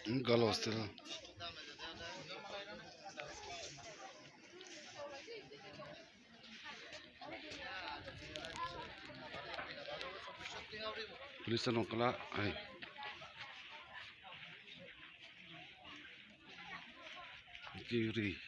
Girl hostel police an rawn kal a hei kiri police.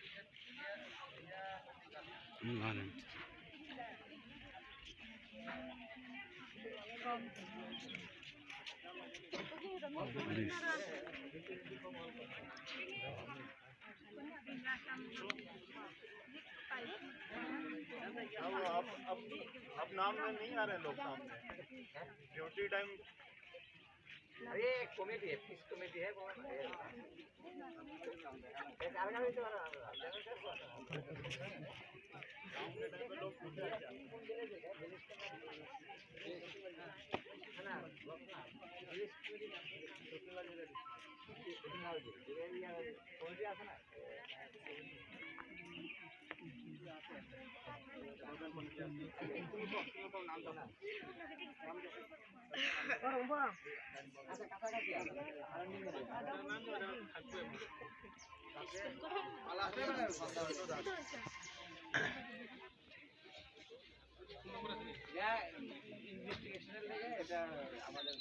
अब नाम में नहीं आ रहे लोग सामने ड्यूटी टाइम। अरे कॉमेडी है, फिश कॉमेडी है। ইনভেস্টিগেশনের লেগে এটা আমাদের।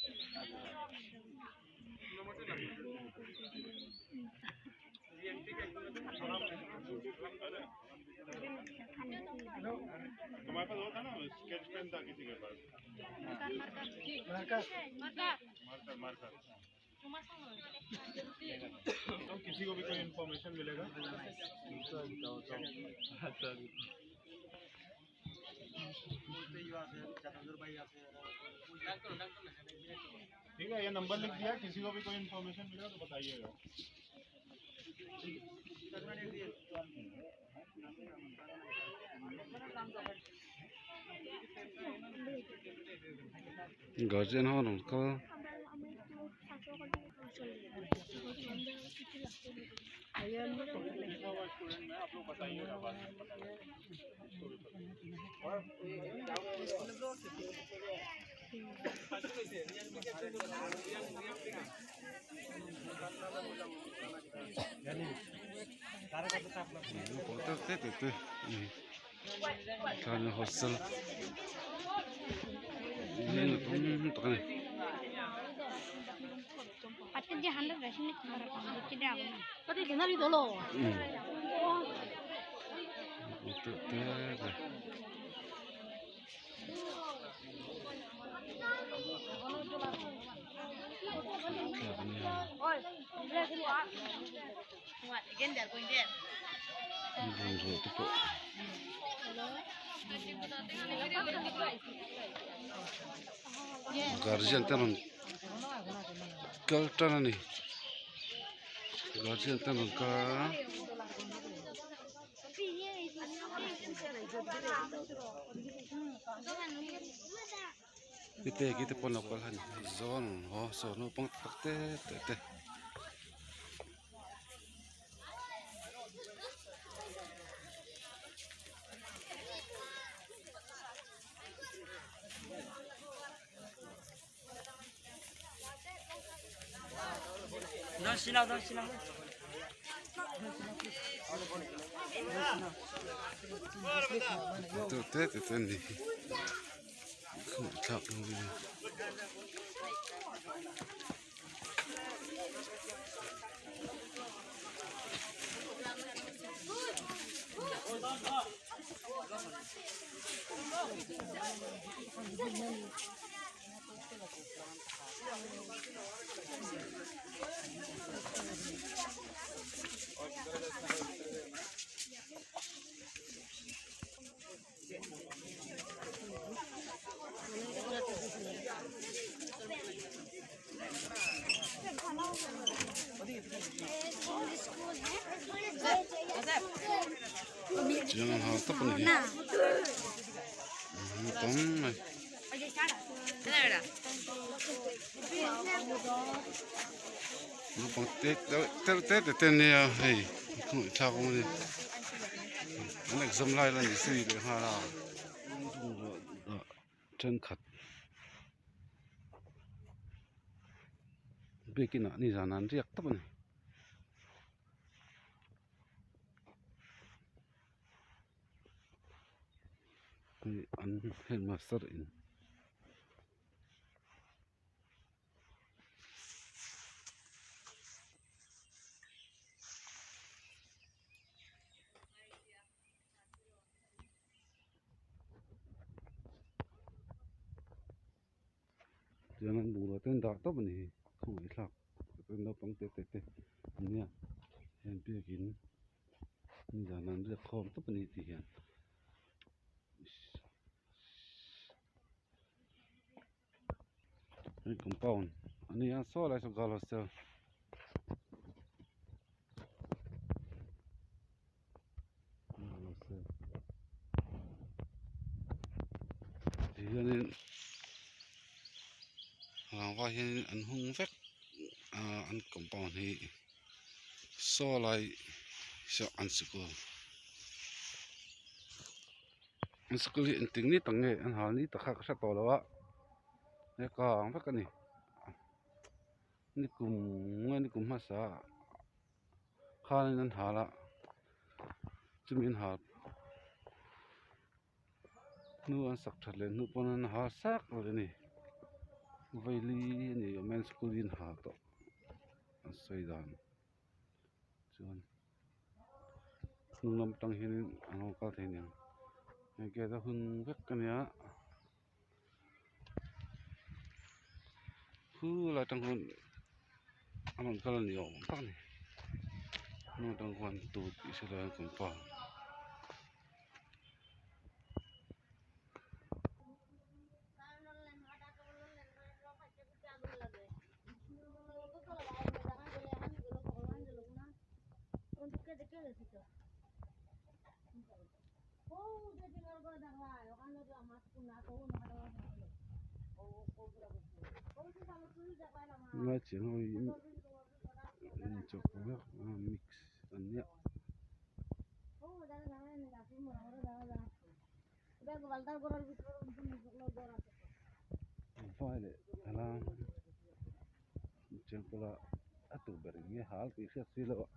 तुम्हारे पास वो था ना, स्केच पेन था किसी के पास? मार्कर मार्कर तो किसी को भी कोई इन्फॉर्मेशन मिलेगा। ठीक है, ये नंबर लिख दिया, किसी को भी कोई इन्फॉर्मेशन मिलेगा तो बताइएगा। Guardian ho rawn kal. आप लोग बताइएगा बाद में। Naupang te te te te ani chuan hostel eng a tum tak ani. Te te te. Bungrua te pawh guardian te rawn kal tan a ni guardian te rawn kal a. Te ki te pawn lo kal a ni zawn haw saw naupang tak te te te. Te te te ni thlak ni. Chiang an hal tawp a ni hi tam mai. Naupang te te te te te nia hei thlak awm a ni an exam lai la ni si leh nghal a thenkhat. Biakin ah nizan ah an riak tawp a ni. Hei an headmaster in. Chuan an bungrua te an dah tawp a ni hi khawngaih thlak chuan naupang te te te an nia heng biakin nizan an riak khawm tawp a ni tih hian. Hei compound a nia saw lai saw girl hostel. Tihianin rangva hianin an hung vek a an compound hi saw lai saw an sikul an sikul hi engtik ni tak nge an hal ni tak kha ka hre tawh lo a he kang vek a ni nikum nge nikum hmasa ah. Khanin an hal a chumi an hal hnu an sak that leh hnu pawn an hal sak leh a ni vaili a ni awm e an school hi an hal tawh an sawi dan chuan hnung lam atang hianin an rawn kal thei aniang hei gate a hun vek a nia khu lai atang khuan a rawn kal a ni awm tak a ni hnung atang khuan tut tih hre lo hian compound. Lai chiang ho hi inchawk vek a mix an nia. Vai leh thalang chengkawl a a tur ber in nge hal tih hriat si loh a.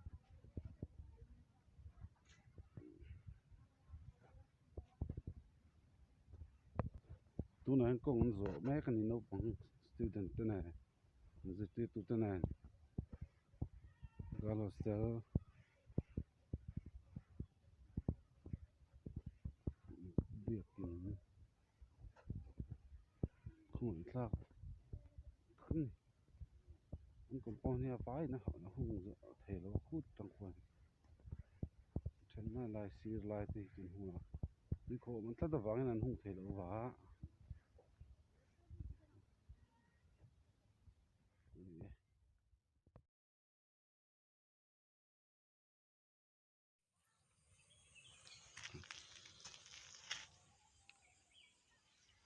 Tunah hian kawng an zawh mek a ni naupang student te nen zirtirtu te nen girl hostel biakin khawngaih thlak tak a ni an compound hi a vaiin a hung thei lo a khut tang khuan. Thenna lai sir lai te hi chu an hung a tuikhawh an tlat avangin an hung thei loh va ani e.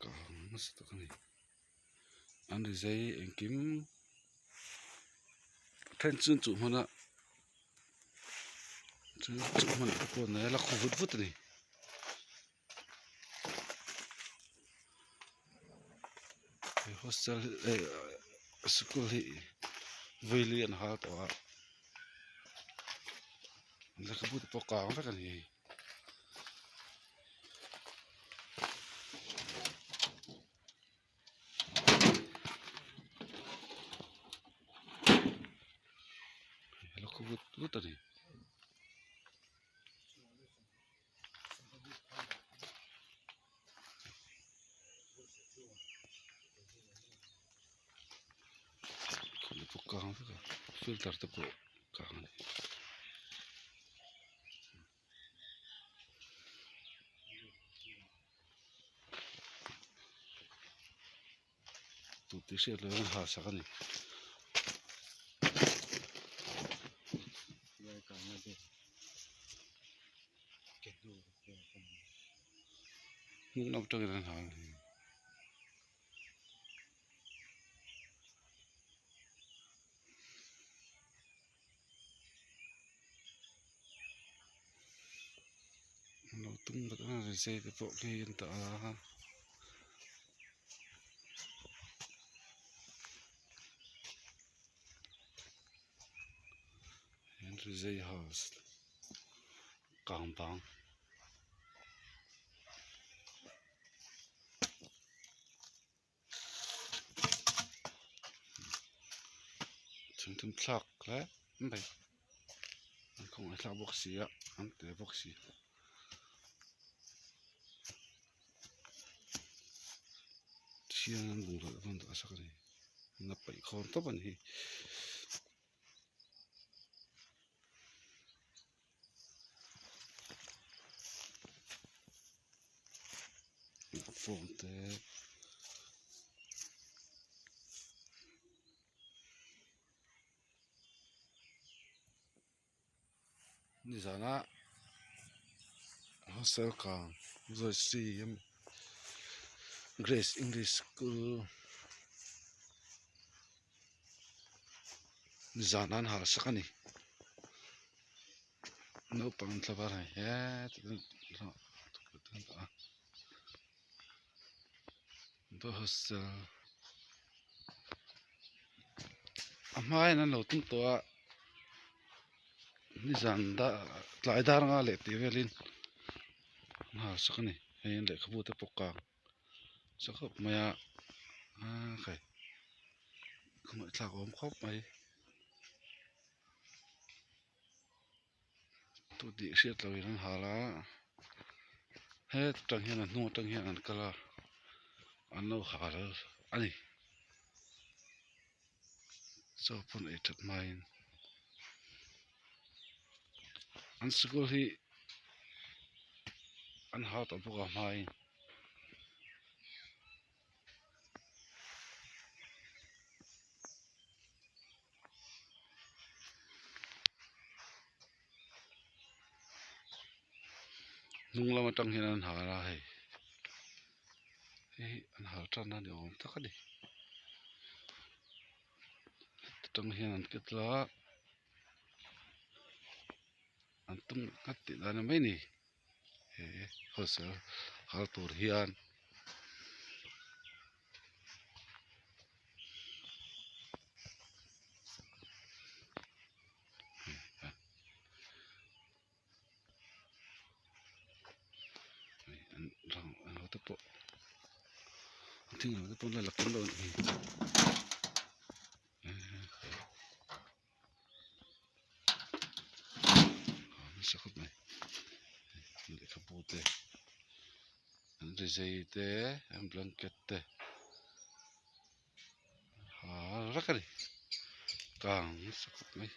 Kang nasa tak a ni an ri zai engkim then chuan chuh hmana chu chuh hmanah te pawh an la khaw vut vut a ni. He hostel hi eh sikul hi vaili an hal tawh a lehkhabu te pawh kang vek a ni. La khaw vut vut a ni. Kang vek a filter te pawh kang a ni. Tih tih hriat loh hian ha sak a ni. Hnung lam atangin an ha a ni. An lo tum dat a rizai te pawh khi an tah a. Rizai house kang bang. Thingthum thlak hle mai an khawngaih thlak bawk si a an te bawk si. Thian an bungrel dawn tawh a sak a ni an la paih khawm tawp a ni hi. Phone te nizana hostel kang Joyce Grace English School zan an hal sak a ni naupang thla var hei heee hostel a hmaiin an lo tum tawh a nizan tlai dar anga leh tih velin an hal sak a ni hei an lehkhabu te pawh kang. Sa khawp mai a aaa khai khawngaihthlak a awm khawp mai tu tih hriat loh in an hal a hetah hian a hnung atang hian an kal a an lo hal a ni chaw pawn ei that hmain an sikul hi an hal tawh bawk a hmain. Hnung lam atang hian an hal a hei hei an hal tan a ni awm tak a ni atang hian an ket la an tum nghat tih dan a ni mai a ni. He hostel hal tur hian an ho te pawh an thing ho te pawh an la la kim lo a nih hi. Nasa khawp mai lehkhabu te an rizai te an blanket te ha vek a ni kang nasa khawp mai.